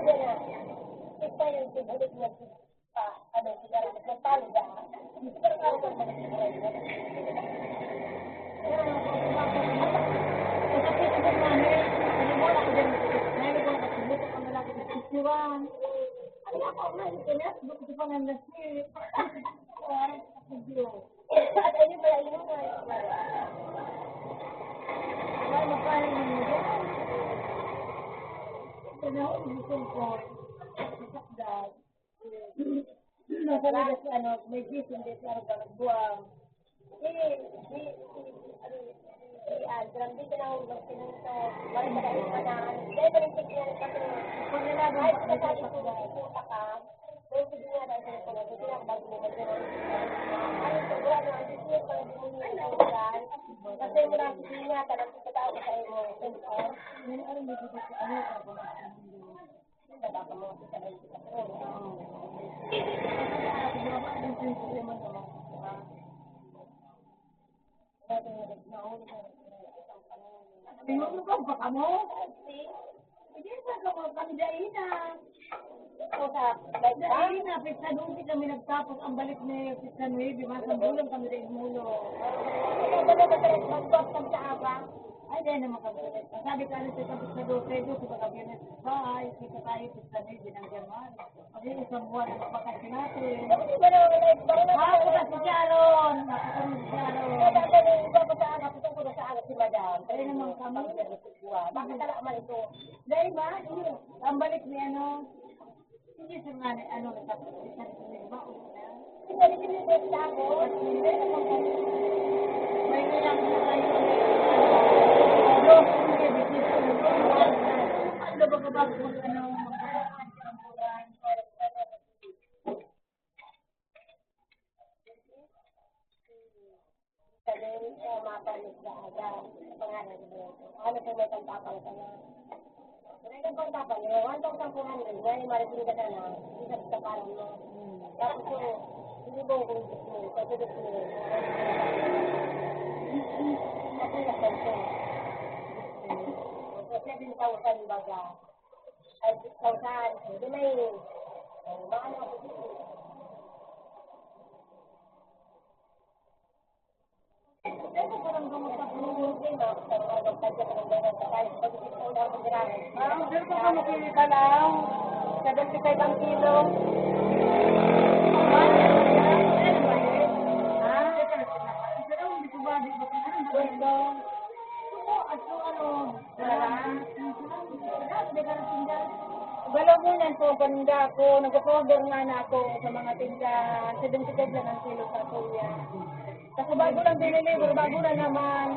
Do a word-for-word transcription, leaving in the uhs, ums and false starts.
Sabi niya, "Ito yung sibulit na pa, ano, siguro, nagpapalo ba?" Pero parang sa mga siguro, kasi ito sa namin, ano mo, ako din, ngayon ko nakasimutan ang lalaki sa picturean. Ano ako, nga, ito na, gusto ko pa ng nasi. Ay, Diyos. At ano pala yun, ay, wala. Wala, magkano yun yun? Ito na, gusto ko. Sakdal. Nasa labas, ano, may gising din sa araw, parang buwang. Eh, di, di, ano, di, ah, grabe ka na, huwag pinunta. Bakit ka na yung panahon? Dahil pa rin tignan ka to. Pag nalaman kahit ka sa ito, ito ka, may tignan ka sa ito, ito na, bago mo ba ito? Ano ito, wala na, ang tignan pa rin mo niya, ang ulan. Kasi mo lang tignan, talagang ito tao ka sa imo. Ano, ano, may tignan ka, ano, Tinutupag pa kamo? Hindi pa kamo kami dai na. Dai na, pizza doon kami nagtapos. Ang balik ni pizza nuebe, masang bulan kami dai mulo. Ay, dai naman kami. Sabi ka na sa tapos na doon, pwede ko sa gabi na sa bahay, kita tayo, pizza nuebe ng January. Kasi isang buwan na magpakasal natin. Ako na si Sharon. Ako na si Sharon. Kaya naman kami. Bakit wala man ito? Dahil ba? Ang balik ni ano? Hindi siya nga ni ano, nagkapit. May kaya ko na tayo. Ano ba ka ba kung ano? Sabihin ko, mapalit sa aga. Pangalan mo. Ano po may pantapang ka na? May pantapang mo, one thousand four hundred. Ngayon, mariting ka na lang. Isa sa kapalan mo. Tapos yung, hindi mo kung gusto mo. Pwede gusto mo. Pwede na pwede. Pwede na pwede. Ay, six thousand. Pwede na yun. Ay, maano ako dito. Pero kung ano, kilo ka lang, seventy-five ang kilo. Ha? Gusto. Galaw mo niyan po, ganda ako. Nag-order nga na ako sa mga tinda. Seventy-five lang ang kilo sa kuya. Kasi bago lang diniliver, bago na naman.